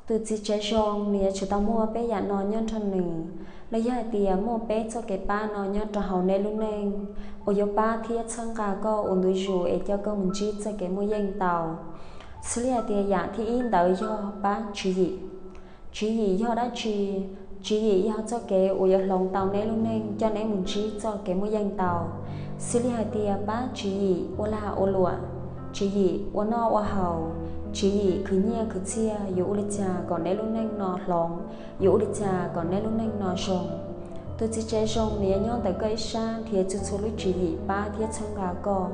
Tus txiv tsev zoo nws yuav tsum tau muaj peb yam no nyob nrog nws, los yog hais tias muaj peb txoj kev pab no nyob rau hauv neb lub neej uas yuav pab thiab txhawb nqa koj ua ntu zus es coj koj mus ntsib txoj kev muaj yeej tau. Xws li hais tias yam thib ib ntawd yog pab tswv yim. Tswv yim yog dab tsi? Tswv yim yog txoj kev uas yuav hloov tau neb lub neej coj neb mus ntsib txoj kev muaj yeej tau. Xws li hais tias pab tswv yim ua lag ua luam, tswv yim ua noj ua haus, tswv yim khwv nyiaj khwv txiaj yuav ua li cas kom neb lub neej no hloov, yuav ua li cas kom neb lub neej no zoo. Tus txiv tsev zoo nws yuav nyob ntawm koj ib sab nrhiav txhua txhua lub tswv yim pab thiab txhawb nqa koj,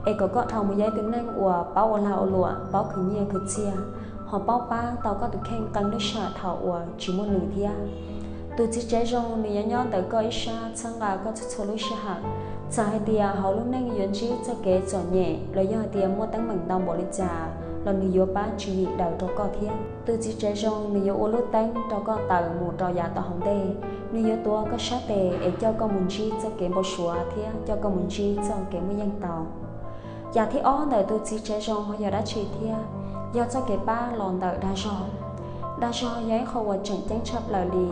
es kom koj dhau mus yog ib tug neeg uas paub ua lag ua luam, paub khwv nyiaj khwv txiaj, ho paub pab tau koj tus kheej qee lub sij hawm thaum uas tsis muaj nws thiab. Tus txiv tsev zoo nws yuav nyob ntawm koj ib sab txhawb nqa koj txhua txhua lub sij hawm. Txawm hais tias hauv lub neej yuav ntsib txoj kev txom nyem los yog hais tias muaj teeb meem ntau npaum li cas los nws yuav pab tswv yim daws rau koj thiab. Tus txiv tsev zoo nws yuav ua lub teeb rau koj tawm mus rau yav tom hauv ntej. Nws yuav tuav koj sab tes es coj koj mus ntsib txoj kev npau suav thiab coj koj mus ntsib txoj kev muaj yeej tau. Yam thib ob ntawm tus txiv tsev zoo ho yog dab tsi thiab? Yog txoj kev pab los ntawm dag zog. Dag zog yog ib qho uas tseem ceeb tshaj plaws li.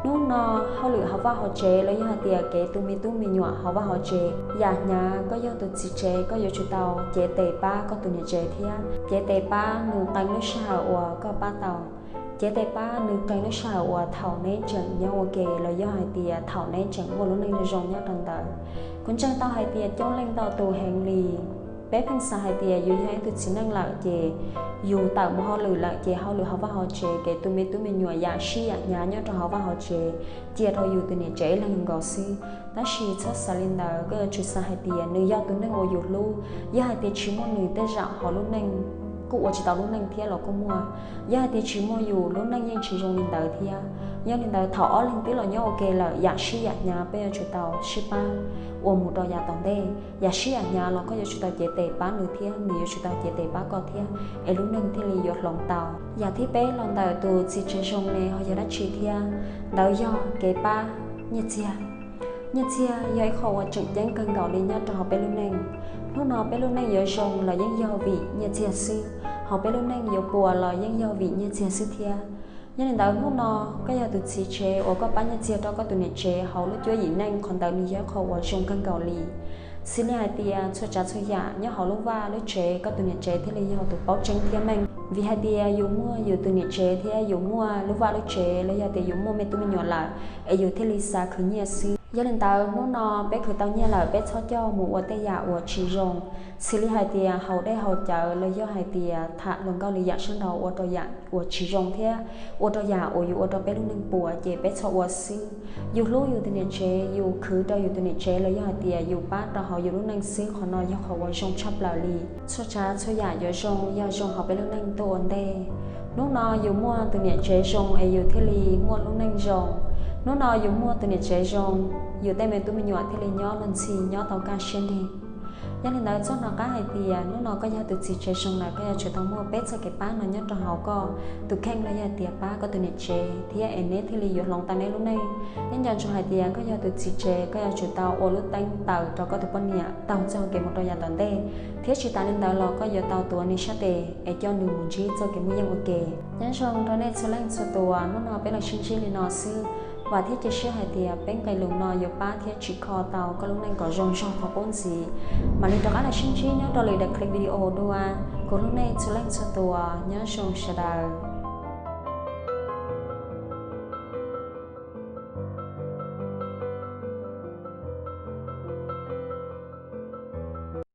Hnub no hauj lwm hauv vaj hauv tsev los yog hais tias kev tu me tub me nyuam hauv vaj hauv tsev yam hnyav, koj yog tus txiv tsev koj yuav tsum tau cev tes pab koj tus niam tsev thiab cev tes pab nws qee lub sij hawm uas koj pab tau. Cev tes pab nws qee lub sij hawm uas thaum neb tseem nyob ua ke los yog hais tias thaum neb tseem muaj lub neej zoo zoo nyob rau ntawd. Kuv ntseeg tau hais tias coob leej ntau tus heev li, peb pheej xav hais tias yus yog ib tug txiv neej lawm ces yus tawm mus hauj lwm lawm ces hauj lwm hauv vaj hauv tsev, kev tu me tub me nyuam yam sib yam hnyav nyob rau hauv vaj hauv tsev cia rau yus tus niam tsev ib leeg nkaus xwb. Tab sis txhob xav li ntawd, koj yuav tsum xav hais tias nws yog tus neeg uas yus hlub. Yog hais tias tsis muaj nws tej zaum hauv lub neej kuj ua tsis tau lub neej thiab los kuj muaj. Yog hais tias tsis muaj yus lub neej yeej tsis zoo li ntawd thiab. Yog li ntawd thaum ob leeg twb los nyob ua ke lawm yam sib yam hnyav peb yuav tsum tau sib pab ua mus rau yav tom ntej. Yam sib yam hnyav los koj yuav tsum tau cev tes pab nws thiab nws yuav tsum tau cev tes pab koj thiab es lub neej thiaj li yuav hloov tau. Yam thib peb los ntawm tus txiv tsev zoo ne ho yog dab tsi thiab? Ntawd yog kev pab nyiaj txiag. Nyiaj txiag yog ib qho uas tseem ceeb kawg nkaus li nyob rau hauv peb lub neej. Hnub no peb lub neej yuav zoo los yeej yog vim nyiaj txiag xwb, ho peb lub neej yuav puas los yeej yog vim nyiaj txiag xwb thiab. Yog li ntawd hnub no koj yog tus txiv tsev uas koj pab nyiaj txiag rau koj tus niam tsev hauv lub cuab yim neej, qhov ntawd nws yog ib qho uas zoo kawg nkaus li. Xws li hais tias txhua tsav txhua yam nyob hauv lub vaj lub tsev koj tus niam tsev thiaj li yog tus paub tseeb thiab meej. Vim hais tias yus muaj yus tus niam tsev thiab yus muaj lub vaj lub tsev los yog tias yus muaj me tub me nyuam lawm es yus thiaj li xav khwv nyiaj xwb. Yog li ntawd hnub no peb khwv tau nyiaj lawm peb txhob coj mus ua tej yam uas tsis zoo, xws li hais tias haus dej haus cawv los yog hais tias tham hluas nkauj li yam sab nraud ua rau yam uas tsis zoo thiab ua rau yam uas yus ua rau peb lub neej puas ces peb txhob ua xwb. Yus hlub yus tus niam tsev, yus khwv rau yus tus niam tsev los yog hais tias yus pab rau hauv yus lub neej xwb, qhov no yog qhov uas zoo tshaj plaws li. Txhua tsav txhua yam yuav zoo yog zoo hauv peb lub neej tuaj ua ntej. Hnub no yus muaj tus niam tsev zoo es yus thiaj li muaj lub neej zoo. Hnub no yus muaj tus niam tsev zoo, yus tej me tub me nyuam thiaj li nyob luag ntxhi nyob tau kaj siab ntev. Yog li ntawd txoj no qab hais tias hnub no koj yog tus txiv tsev zoo lawm koj yuav tsum tau muaj peb txoj kev pab no nyob rau hauv koj tus kheej los yog tias pab koj tus niam tsev thiab es neb thiaj li yuav hloov tau neb lub neej. Yeej nco ntsoov hais tias koj yog tus txiv tsev koj yuav tsum tau ua lub teeb taws rau koj tus poj niam taug txoj kev mus rau yav tom ntej, thiab tsis tas li ntawd los koj yuav tau tuav nws sab tes es coj nws mus ntsib txoj kev muaj yeej ua ke. Nyob zoo rau nej txhua leej txhua tus, hnub no peb los sib ntsib li no xwb. Vam thiab cia siab hais tias peb nqe lus no yuav pab thiab tsim kho tau koj lub neej kom zoo zog thaum pub ntxiv. Mam li rov qab los sib ntsib nyob rau lwm daim clip video dua. Kuv hlub nej txhua leej txhua tus, nyob zoo sawv daws.